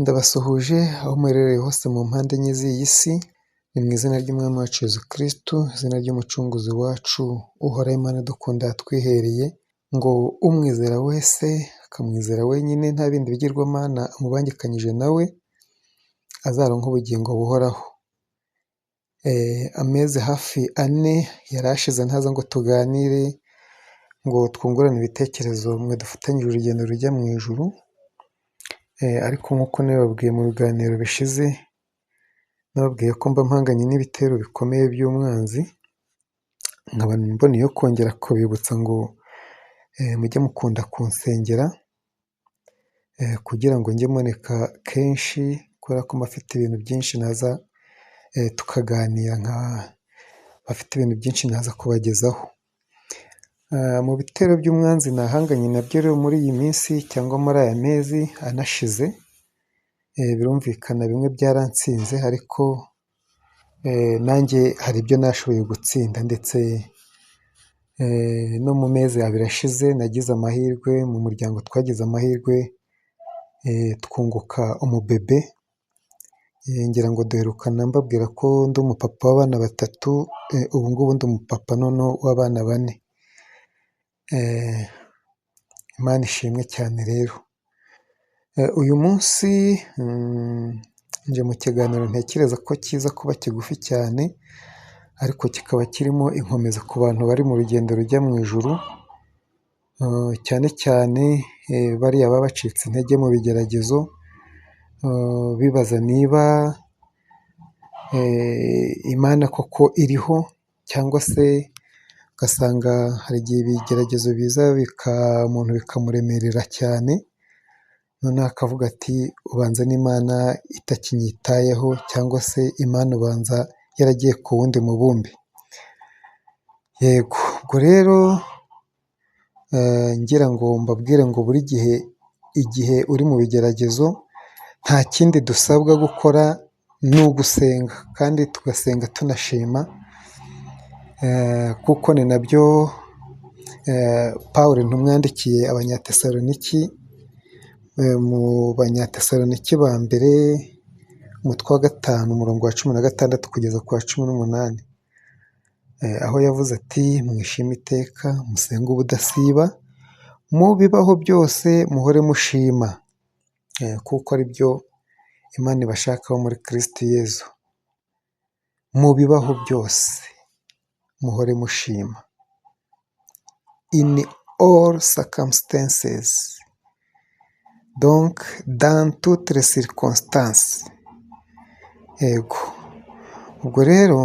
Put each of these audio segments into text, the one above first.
Ndabasuhuje aho muherereye hose mu mpande enye z'iyi si, ni mu izina ry'Umwami wacu Yezu Kristu, izina ry'Umucunguzi wacu, Uhoraho Imana idukunda yatwihereye, ngo umwizera wese akamwizera wenyine nta bindi bigirwamana amubangikanyije na we, azaronke ubugingo buhoraho. Amezi hafi 4 yari ashize ntaza ngo tuganire, ngo twungurane ibitekerezo mwe dufatanyije urugendo rujya mu ijuru, ariko nk'uko nabibabwiye mu biganiro bishize, nababwiye ko mba mpanganye n'ibitero bikomeye by'umwanzi, nkaba mboneyeho kongera kubibutsa ngo mujye mukunda kunsengera, kugira ngo njye mboneka kenshi, kubera ko mba mfite ibintu byinshi naza tukaganira, nkaba mfite ibintu byinshi naza kubagezaho. Mu bitero by'umwanzi nahanganye nabyo rero muri iyi minsi cyangwa muri aya mezi anashize, birumvikana bimwe byaransinze ariko nanjye hari ibyo nashoboye gutsinda, ndetse no mu mezi 2 ashize nagize amahirwe, mu muryango twagize amahirwe twunguka umubebe, ngira ngo duherukana mbabwira ko ndi umupapa w'abana 3, ubu ngubu ndi umupapa noneho w'abana 4. Imana ishimwe cyane rero. Uyu munsi nje mu kiganiro ntekereza ko kiza kuba kigufi cyane, ariko kikaba kirimo inkomezi ku bantu bari mu rugendo rujya mu ijuru, cyane cyane bariya baba bacitse intege mu bigeragezo, bibaza niba Imana koko iriho, cyangwa se ugasanga hari igihe ibigeragezo biza umuntu bikamuremerera cyane, noneho akavuga ati ubanza n'Imana itakinyitayeho, cyangwa se Imana ubanza yaragiye ku wundi mubumbe. Yego, ubwo rero ngira ngo mbabwire ngo buri gihe igihe uri mu bigeragezo nta kindi dusabwa gukora ni ugusenga, kandi tugasenga tunashima, kuko ni nabyo Pawulo intumwa yandikiye Abanyatesaloniki, mu Banyatesaloniki ba mbere umutwe wa 5 umurongo wa 16 kugeza ku wa 18, aho yavuze ati mwishime iteka, musenge ubudasiba, mu bibaho byose muhore mushima, kuko ari byo Imana ibashakaho muri Kristo Yezu. Mu bibaho byose muhore mushima, in all circumstances, donc dans toutes les circonstances. Yego, ubwo rero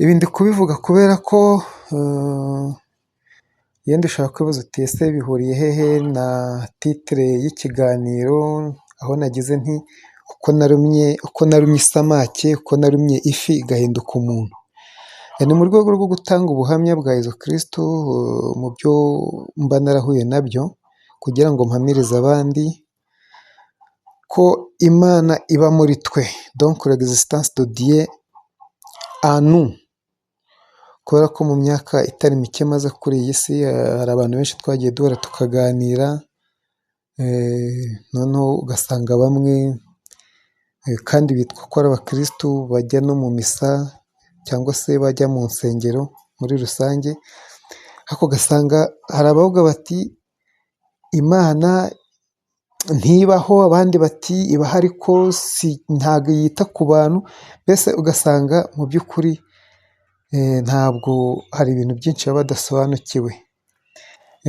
ibi ndi kubivuga kubera ko yenda ushobora kwibaza uti ese bihuriye hehe na titre y'ikiganiro, aho nagize nti uko narumye isamake, uko narumye ifi igahinduka umuntu. Ni mu rwego rwo gutanga ubuhamya bwa Yezu Kristu mu byo mba narahuye nabyo, kugira ngo mpamirize abandi ko Imana iba muri twe, donc l'existence de Dieu en nous. Kubera ko mu myaka itari mike maze kuri iyi si, hari abantu benshi twagiye duhura tukaganira, noneho ugasanga bamwe kandi bitwa ko ari abakirisitu bajya no mu misa cyangwa se bajya mu nsengero muri rusange, ariko ugasanga hari abavuga bati Imana ntibaho, abandi bati ibaho ariko ntabwo yita ku bantu, mbese ugasanga mu by'ukuri ntabwo hari ibintu byinshi baba badasobanukiwe.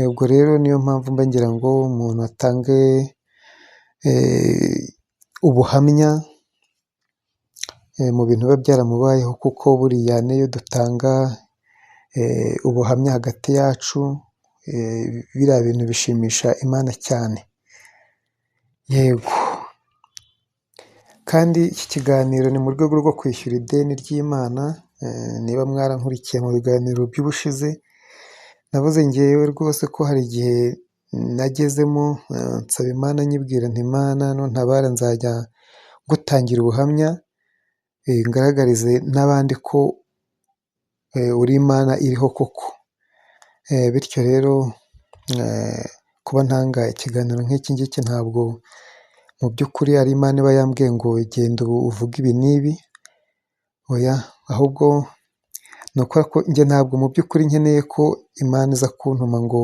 Ubwo rero niyo mpamvu mba ngira ngo umuntu atange ubuhamya mu bintu biba byaramubayeho, kuko buriya n'iyo dutanga ubuhamya hagati yacu, biriya bintu bishimisha Imana cyane. Yego, kandi iki kiganiro ni mu rwego rwo kwishyura ideni ry'Imana, niba mwarankurikiye mu biganiro by'ubushize, navuze njyewe rwose ko hari igihe nagezemo nsaba Imana nyibwira nti Imana nuntabara nzajya ngutangira ubuhamya, ngaragarize n'abandi ko uri Imana iriho koko. Bityo rero Kuba ntanga ikiganiro nk'iki ngiki ntabwo mu by'ukuri ari Imana iba yambwiye ngo genda uvuge ibi n'ibi, oya, ahubwo ni ukubera ko njye ntabwo mu by'ukuri nkeneye ko Imana iza kuntuma ngo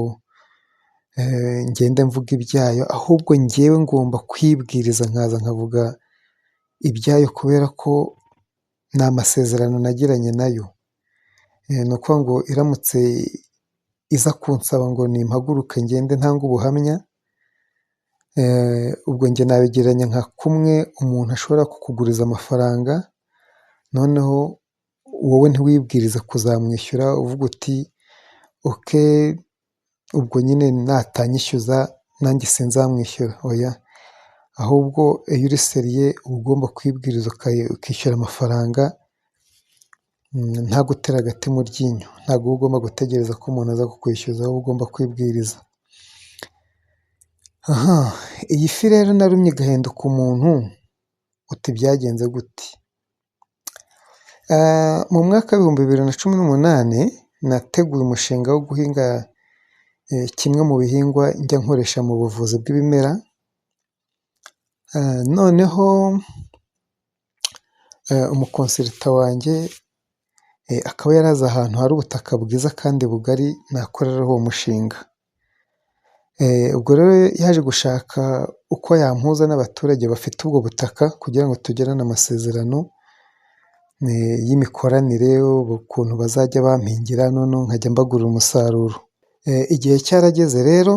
ngende mvuge ibyayo, ahubwo njyewe ngomba kwibwiriza nkaza nkavuga ibyayo kubera ko ni amasezerano nagiranye nayo. Ni ukuvuga ngo iramutse iza kunsaba ngo nimpaguruke ngende ntange ubuhamya, ubwo njye nabigereranya nka kumwe umuntu ashobora kukuguriza amafaranga, noneho wowe ntiwibwirize kuzamwishyura uvuga uti okay, ubwo nyine natanyishyuza nanjye sinzamwishyura, oya, ahubwo iyo uri sérieux uba ugomba kwibwiriza ukishyura amafaranga nta gutera agati mu ryinyo, ntabwo uba ugomba gutegereza ko umuntu aza kukwishyuza, wowe ugomba kwibwiriza. Aha, iyi fi rero narumye igahinduka umuntu, uti byagenze gute? Mu mwaka w'2018 nateguye umushinga wo guhinga kimwe mu bihingwa njya nkoresha mu buvuzi bw'ibimera, noneho umu consultant wanjye akaba yari azi ahantu hari ubutaka bwiza kandi bugari nakoreraho uwo mushinga. Ubwo rero yaje gushaka uko yampuza n'abaturage bafite ubwo butaka kugira ngo tugirane amasezerano y'imikoranire, ukuntu bazajya bampingira noneho nkajya mbagurira umusaruro. Igihe cyarageze rero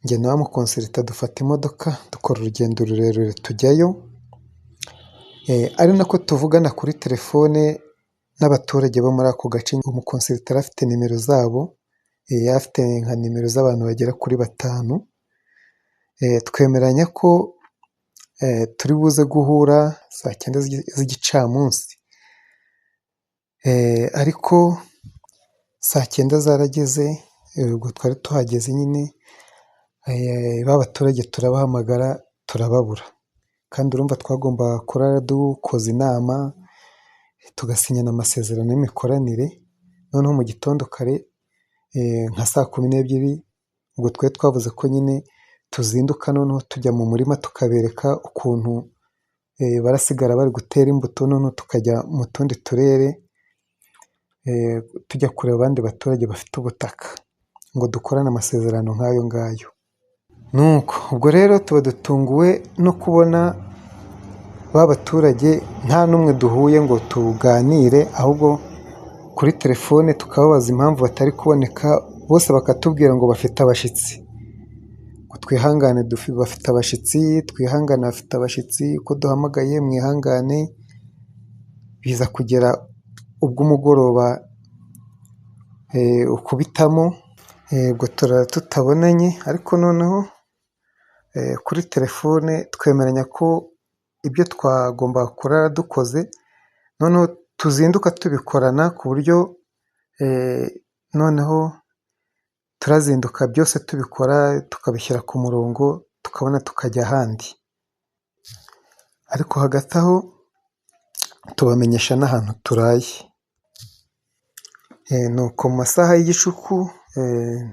njye na wa mu consultant dufata imodoka dukora urugendo rurerure tujyayo, ari nako tuvugana kuri telefone n'abaturage bo muri ako gace, umu consultant yari afite nimero zabo, yari afite nka nimero z'abantu bagera kuri batanu, twemeranya ko turi buze guhura saa cyenda z'igicamunsi, ariko saa cyenda zarageze, ubwo twari tuhageze nyine, ba baturage turabahamagara turababura, kandi urumva twagombaga kurara dukoze inama, tugasinyana amasezerano y'imikoranire, noneho mu gitondo kare nka saa kumi n'ebyiri, ubwo twari twavuze ko nyine tuzinduka noneho tujya mu murima tukabereka ukuntu barasigara bari gutera imbuto, noneho tukajya mu tundi turere tujya kureba abandi baturage bafite ubutaka ngo dukorane amasezerano nk'ayo ngayo. Nuko ubwo rero tuba dutunguwe no kubona ba baturage nta n'umwe duhuye ngo tuganire, ahubwo kuri telefone tukababaza impamvu batari kuboneka, bose bakatubwira ngo bafite abashyitsi, ngo twihangane bafite abashyitsi, twihangane bafite abashyitsi, uko duhamagaye mwihangane, biza kugera ubwo umugoroba ukubitamo, ubwo turara tutabonanye, ariko noneho kuri telefone twemeranya ko ibyo twagombaga kurara dukoze, noneho tuzinduka tubikorana ku buryo noneho turazinduka byose tubikora tukabishyira ku murongo, tukabona tukajya ahandi. Ariko hagati aho tubamenyesha n'ahantu turaye. Nuko mu masaha y'igicuku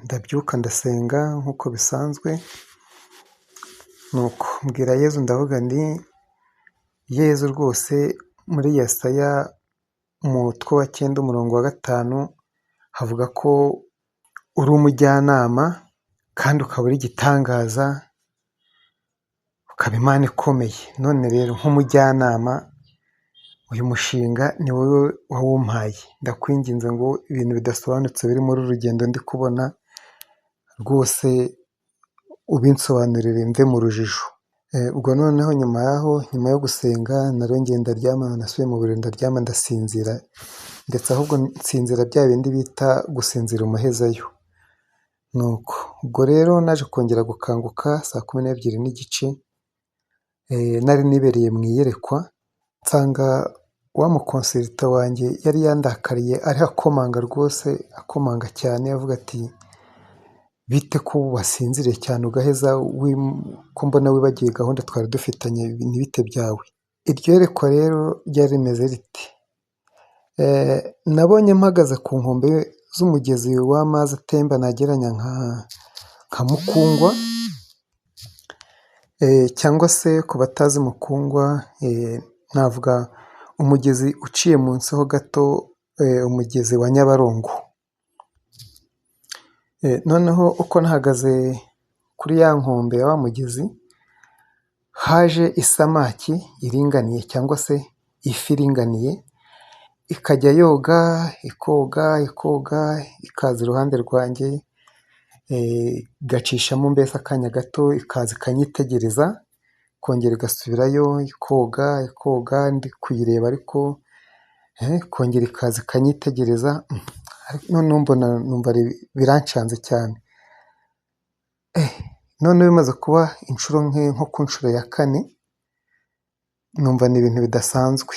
ndabyuka ndasenga nk'uko bisanzwe, nuko mbwira Yezu ndavuga nti Yezu rwose muri Yesaya umutwe wa 9 umurongo wa 5 havuga ko uri umujyanama kandi ukaba uri igitangaza, ukaba Imana ikomeye. None rero nk'umujyanama uyu mushinga ni wowe wawumpaye, ndakwinginze ngo ibintu bidasobanutse biri muri uru rugendo ndi kubona rwose ubinsobanurire mve mu rujijo. Ubwo noneho nyuma y'aho, nyuma yo gusenga narongeye ndaryama, nasubiye mu buriri ndaryama ndasinzira, ndetse ahubwo nsinzira bya bindi bita gusinzira umuhezayo. Nuko ubwo rero naje kongera gukanguka saa 12:30, nari nibereye mu iyerekwa, nsanga wa mu consultant wanjye yari yandakariye ariho akomanga rwose, akomanga cyane avuga ati bite ko wasinziriye cyane ugaheza, ko mbona wibagiwe gahunda twari dufitanye, ni bite byawe? Iryo yerekwa rero ryari rimeze rite? Nabonye mpagaze ku nkombe z'umugezi w'amazi atemba nagereranya nka Mukungwa, cyangwa se ku batazi Mukungwa navuga umugezi uciye munsi ho gato, umugezi wa Nyabarongo. Noneho uko nahagaze kuri ya nkombe ya wa mugezi, haje isamaki iringaniye cyangwa se ifi iringaniye, ikajya yoga, ikoga, ikoga, ikaza iruhande rwanjye, igacishamo mbese akanya gato, ikaza ikanyitegereza, ikongera igasubirayo, ikoga, ikoga, ndi kuyireba ariko ikongera ikaza ikanyitegereza, noneho mbona numva birancanze cyane. Noneho bimaze kuba inshuro nko ku nshuro ya kane, numva ni ibintu bidasanzwe.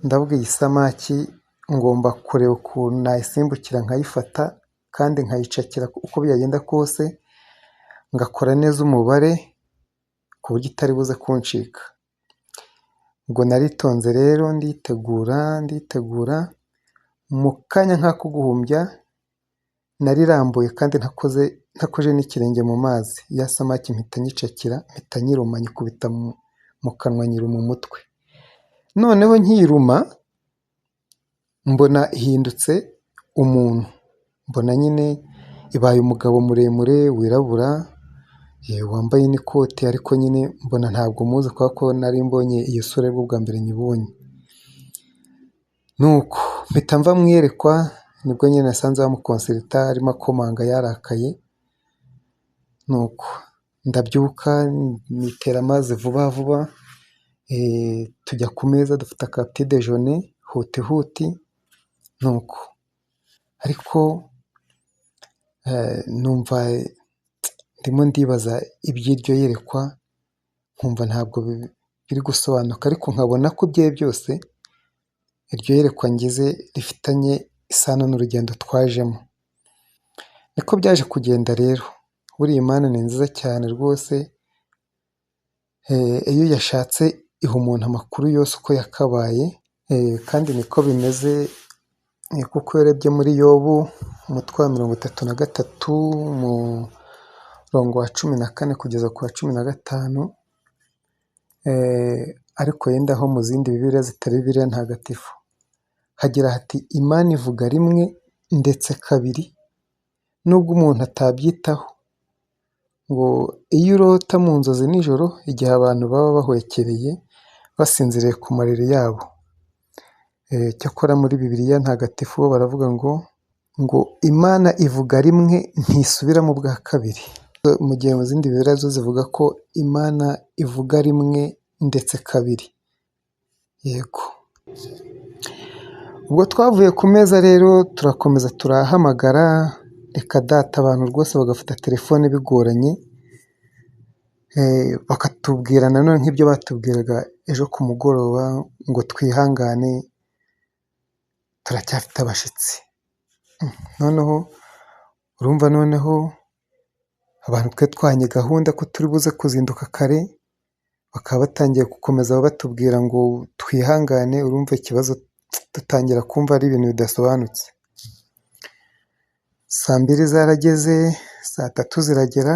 Ndavuga iyi samaki ngomba kureba ukuntu nayisimbukira nkayifata kandi nkayicakira uko byagenda kose, ngakora neza umubare ku buryo itari buze kuncika. Ubwo naritonze rero nditegura, nditegura, mu kanya nk'ako guhumbya narirambuye kandi ntakoje n'ikirenge mu mazi, ya samaki mpita nyicakira, mpita nyiruma nyikubita mu kanwa nyiruma umutwe. Noneho nkiyiruma mbona ihindutse umuntu, mbona nyine ibaye umugabo muremure wirabura, wambaye n'ikote ariko nyine mbona ntabwo muzi kubera ko nari mbonye iyo sura aribwo bwa mbere nyibonye. Nuko mpita mva mu iyerekwa, nibwo nyine nasanze wa muconsultant arimo akomanga yarakaye, nuko ndabyuka nitera amazi vuba vuba, tujya ku meza dufata ka petit déjeuner huti huti, nuko ariko numva ndimo ndibaza iby'iryo yerekwa, nkumva ntabwo biri gusobanuka ariko nkabona ko ibyo byose iryo yerekwa ngize rifitanye isano n'urugendo twajemo. Niko byaje kugenda rero, buriya Imana ni nziza cyane rwose, iyo yashatse iha umuntu amakuru yose uko yakabaye, kandi niko bimeze kuko iyo urebye muri Yobu umutwe wa 33 umurongo wa 14 kugeza ku wa 15, ariko yenda aho mu zindi Bibiliya zitari Bibiliya ntagatifu, hagira hati Imana ivuga rimwe ndetse kabiri nubwo umuntu atabyitaho, ngo iyo urota mu nzozi nijoro igihe abantu baba bahwekereye basinziriye ku mariri yabo. Cyakora muri Bibiliya ntagatifu bo baravuga ngo Imana ivuga rimwe ntisubiramo ubwa kabiri, mu gihe mu zindi Bibiliya zo zivuga ko Imana ivuga rimwe ndetse kabiri. Yego. Ubwo twavuye ku meza rero turakomeza turahamagara, reka data abantu rwose bagafata telefone bigoranye, bakatubwira nanone nk'ibyo batubwiraga ejo ku mugoroba ngo twihangane turacyafite abashyitsi. Noneho urumva noneho abantu twe twahanye gahunda ko turi buze kuzinduka kare, bakaba batangiye gukomeza batubwira ngo twihangane, urumva ikibazo dutangira kumva ari ibintu bidasobanutse. Saa mbiri zarageze, saa tatu ziragera,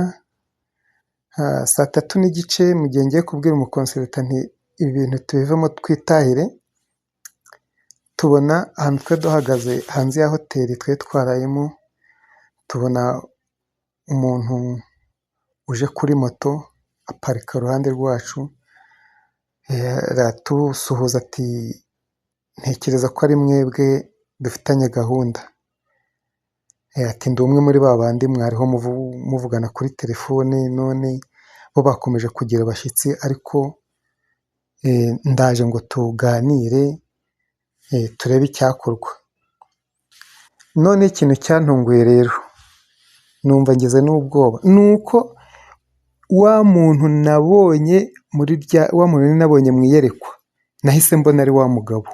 saa tatu n'igice mu gihe ngiye kubwira umuconsultant nti ibi bintu tubivemo twitahire, tubona ahantu twari duhagaze hanze ya hoteli twari twarayemo, tubona umuntu uje kuri moto aparika iruhande rwacu, aratusuhuza ati ntekereza ko ari mwebwe dufitanye gahunda. Ati ndi umwe muri ba bandi mwariho muvugana kuri telefone, none bo bakomeje kugira abashyitsi ariko ndaje ngo tuganire turebe icyakorwa. None ikintu cyantunguye rero numva ngize n'ubwoba, ni uko wa muntu nabonye muri rya wa muntu nari nabonye mu iyerekwa, nahise mbona ari wa mugabo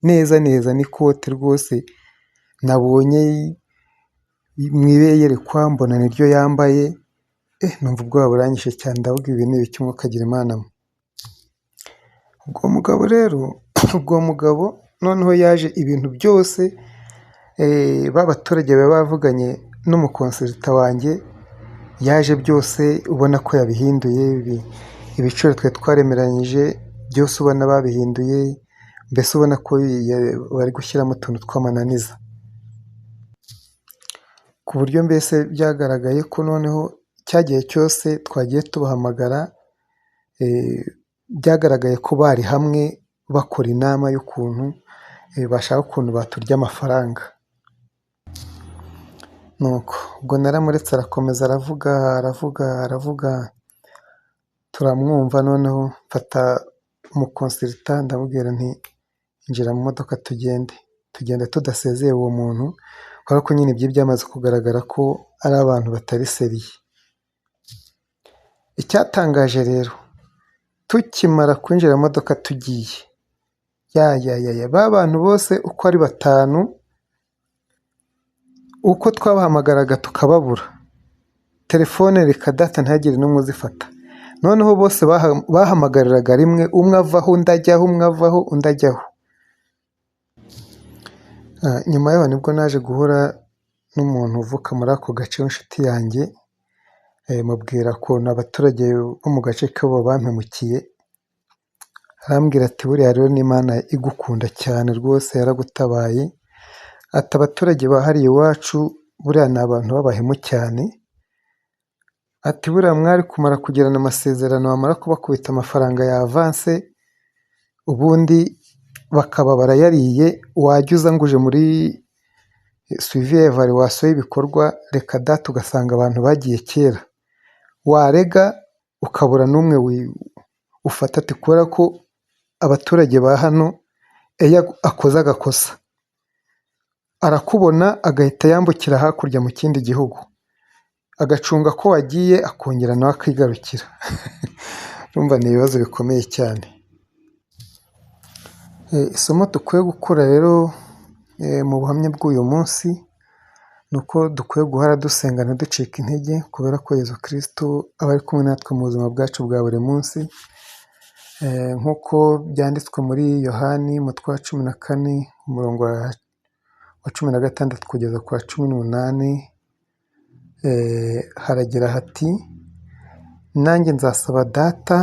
neza neza n'ikote rwose nabonye mu iyerekwa mbona niryo yambaye, numva ubwoba buranyishe cyane ndavuga ibi ni ibiki mwokagira Imana mwe. Ubwo mugabo rero ubwo mugabo noneho yaje ibintu byose ba baturage baba bavuganye n'umuconsultant wanjye Yaje byose ubona ko yabihinduye, ibiciro twari twaremeranyije byose ubona babihinduye, mbese ubona ko bari gushyiramo utuntu tw'amananiza, ku buryo mbese byagaragaye ko noneho cya gihe cyose twagiye tubahamagara, byagaragaye ko bari hamwe bakora inama y'ukuntu bashaka ukuntu baturya amafaranga. Nuko ubwo naramuretse arakomeza aravuga aravuga aravuga, turamwumva. Noneho mfata umu consultant, ndamubwira nti: "Injira mu modoka tugende." Tugenda tudasezeye uwo muntu, kubera ko nyine ibyo byamaze kugaragara ko ari abantu batari sérieux. Icyatangaje rero, tukimara kwinjira mu modoka tugiye, ya ba bantu bose uko ari batanu, uko twabahamagaraga tukababura, telefone reka data, ntihagire n'umwe uzifata. Noneho bose bahamagariraga rimwe, umwe avaho undi ajyaho, umwe avaho undi ajyaho. Nyuma yaho nibwo naje guhura n'umuntu uvuka muri ako gace w'inshuti yanjye, mubwira ukuntu abaturage bo mu gace kabo bampemukiye. Arambwira ati: "Buriya rero n'Imana igukunda cyane rwose, yaragutabaye." Ati: "Abaturage ba hariya iwacu buriya ni abantu b'abahemu cyane." Ati: "Buriya mwari kumara kugirana amasezerano, bamara kubakubita amafaranga ya avance, ubundi bakaba barayariye, wajya uza ngo uje muri suivi, évaluation y'ibikorwa, reka data, ugasanga abantu bagiye kera, warega ukabura n'umwe ufata." Ati: "Kubera ko abaturage ba hano iyo akoze agakosa arakubona, agahita yambukira hakurya mu kindi gihugu, agacunga ko wagiye, akongera nawe akigarukira." Urumva ni ibibazo bikomeye cyane. Isomo dukwiye gukura rero mu buhamya bw'uyu munsi ni uko dukwiye guhora dusenga, ntiducike intege, kubera ko Yezu Kirisitu aba ari kumwe natwe mu buzima bwacu bwa buri munsi, nk'uko byanditswe muri Yohani umutwe wa 14, umurongo wa 16 kugeza ku wa 18, haragira hati: "Nanjye nzasaba Data,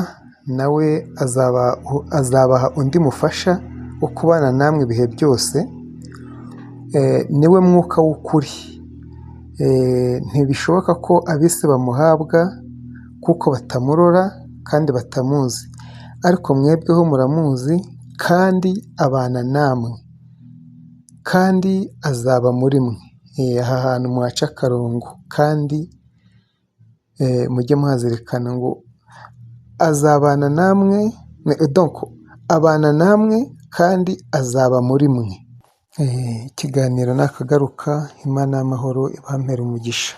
nawe azabaha undi mufasha wo kubana namwe ibihe byose, niwe Mwuka w'ukuri. Ntibishoboka ko ab'isi bamuhabwa kuko batamurora kandi batamuzi, ariko mwebweho muramuzi, kandi abana namwe, kandi azaba muri mwe." Aha hantu muhace akarongo kandi mujye muhazirikana ngo azabana namwe, donc abana namwe kandi azaba muri mwe. Ikiganiro nakagaruka. Imana y'amahoro ibampere umugisha.